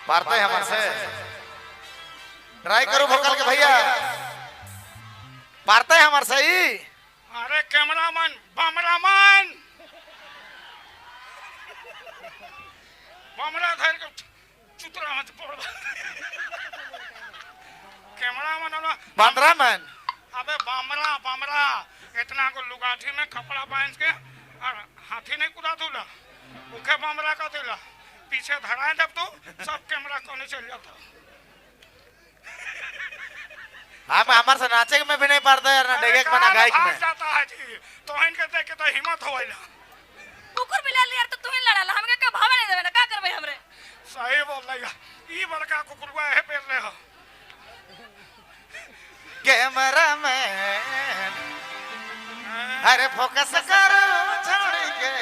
पारते है हमारे से ट्राई करो भोकल के भैया पारते है हमारे से ही। अरे कैमरामैन बमरामैन बमरा धर के चुतरा मत पड़ कैमरामैन वाला बांद्रामैन। अबे बमरा बमरा इतना को लुगाठी में कपड़ा पहन के और हाथी नहीं कुदा दूला उखे बमरा का दूला पीछे धराए जब तू सब कैमरा कोने चल जाता। हम हमारे से नाचे में भी नहीं पारता यार ना डेगे में ना गायक में जाता है जी तो इनके देख के तो हिम्मत होइला। कुकुर बिलाल यार तो तू ही लड़ाला हमके का भाव नहीं देवे ना का करबे हमरे। सही बोल रही ई बड़का कुकुरवा है पेर रहे हो। कैमरामैन अरे फोकस करो छोड़ के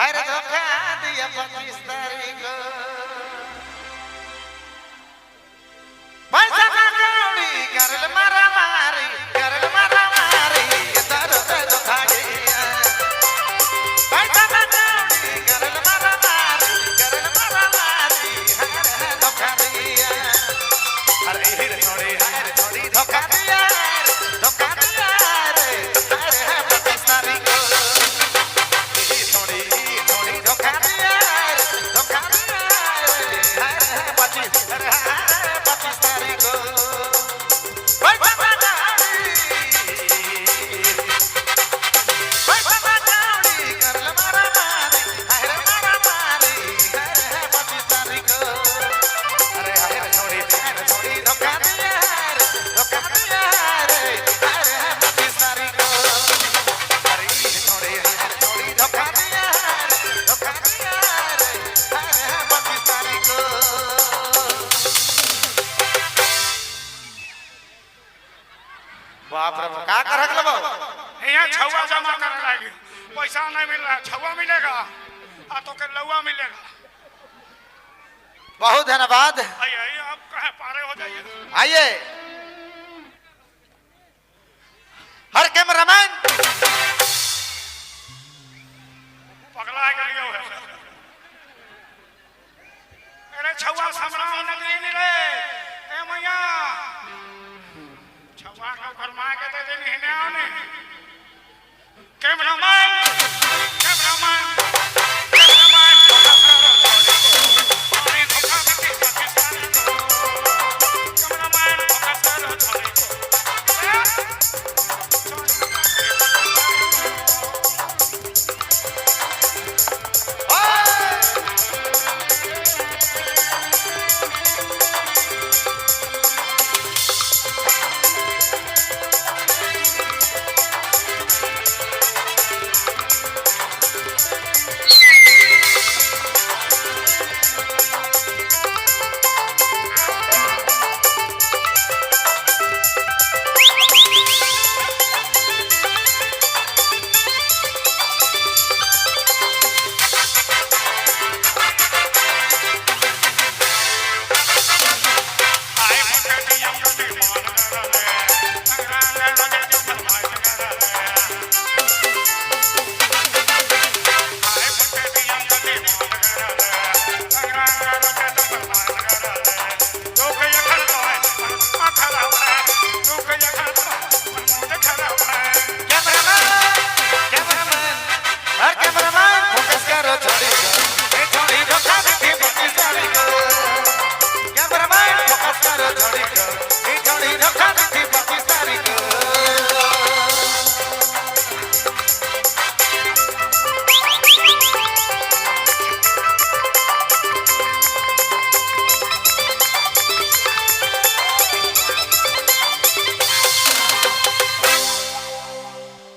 अरे धोखा दिया 25 तारीख को पैसा ना कौड़ी करल मारा मारी करल मारा मारी तारो से धोखा दिया पैसा ना कौड़ी करल मारा मारी करल मारा मारी हर हर धोखा दिया अरे हिर छोड़ी हर छोड़ी धोखा दिया रे अरे है 25 तारीख को छोड़ी छोड़ी धोखा दिया रे हर है 25 अरे हर 25 तारीख को पैसा ना कौड़ी करल मारा मारी हर मारा मारी हर है 25 तारीख को अरे हर छोड़ी धोखा दिया रे हर है 25 तारीख को अरे छोड़ी हर छोड़ी धोखा दिया रे हर है 25 तारीख को। बाप रे का करक लबो यहाँ छुआ जमा करे लागी पैसा नहीं मिल रहा है छुआ मिलेगा आ तो के लौआ मिलेगा। बहुत धन्यवाद। आइए आप कहे पारे हो जाइए। आइए हर कैमरामैन पगला गलियो है। अरे छुआ समराव नगरी नहीं रे ए मैया छुआ का फरमा के दे दिन हिने आने कैमरामैन।